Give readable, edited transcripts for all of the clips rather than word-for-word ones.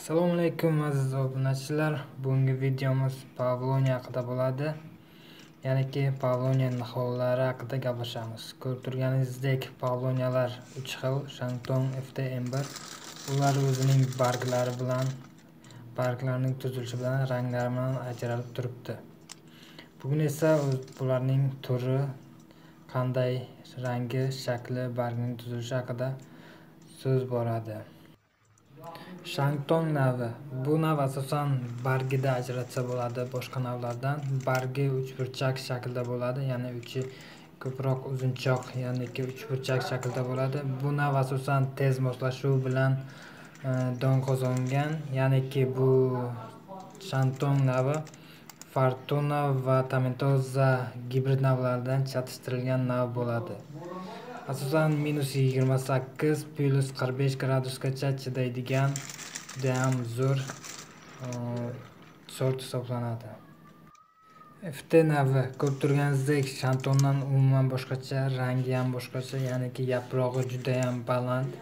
Assalomu alaykum aziz obunachilar. Bugungi videomiz Pavloniya haqida bo'ladi. Ya'niki Pavloniya nihollari haqida gaplashamiz. Ko'rib turganingizdek, Pavloniyalar 3 xil: Shantong, FT, M1. Ular o'zining barglari bilan, barglarining tuzilishi bilan, ranglari bilan ajralib turibdi. Bugun esa bularning turi qanday, rangi, shakli, bargining tuzilishi haqida so'z boradi. Shantong navi. Bu nav asosan bargida ajratsa bo'ladi boshqa navlardan. Bargi uchburchak shaklda bo'ladi, ya'ni uchi ko'proq uzunchoq, ya'niki uchburchak shaklda bo'ladi. Bu nav asosan tez moslashuv bilan dong qozongan, ya'niki bu Shantong navi Fortuna va Tomentoza gibrid navlaridan chatishtirilgan nav bo'ladi. Asosan -28 +45 gradusgacha chidaydigan juda ham zo'r sort hisoblanadi. FT navi ko'rib turganingizdek Shantondan umuman boshqacha, rangi ham boshqacha, ya'niki yaprog'i juda ham baland.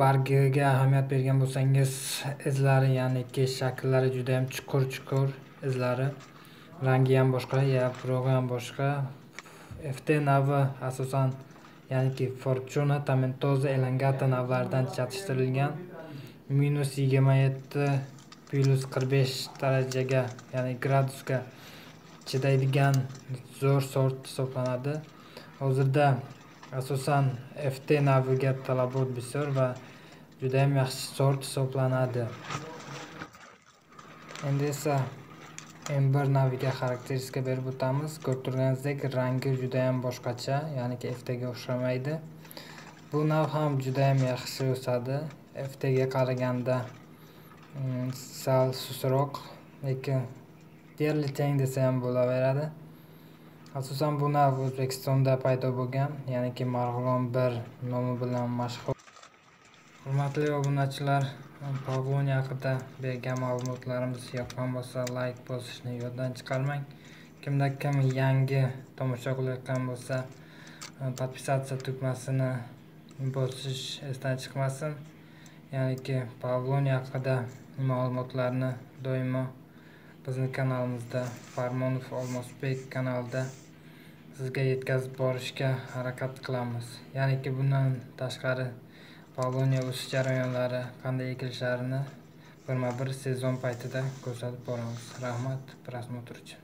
Bargiga ahamiyat bergan bo'lsangiz, izlari, ya'niki shakllari juda ham chuqur-chuqur izlari, rangi ham boshqa, yaprog'i ham boshqa. FT navi asosan, ya'niki Fortuna, Tomentoza, Elongata navlaridan chatishtirilgan. -27 +45 darajaga, ya'ni gradusga chidaydigan zo'r sort hisoblanadi. Hozirda asosan FT naviga talabot bisyor va juda ham yaxshi sort hisoblanadi. Endi esa M1 naviga xarakteristika berib o'tamiz. Ko'rib turganingizdek, rangi juda ham boshqacha, ya'niki FT ga o'xshamaydi. Bu nav ham juda ham yaxshi o'sadi. FT ga qaraganda sal sustroq, lekin deyarli teng desa ham bo'laveradi. Asosan bu nav O'zbekistonda paydo bo'lgan, ya'niki Marg'ilon 1 nomi bilan mashhur. Hurmatli obunachilar, Pavloniya haqida bergan ma'lumotlarimiz yoqqan bo'lsa, like bosishni yoddan chiqarmang. Kimda kim yangi tomosha qilayotgan bo'lsa, podpisatsiya tugmasini bosish esdan chiqmasin. Ya'niki Pavloniya haqida ma'lumotlarni doimo bizni kanalimizda, Farmonov Olmosbek kanalida sizga yetkazib borishga harakat qilamiz. Ya'niki bundan tashqari Pavloniya o'sish jarayonlari, qanday ekilishlarini birma-bir sezon paytida ko'rsatib boramiz. Rahmat prosmotr uchun.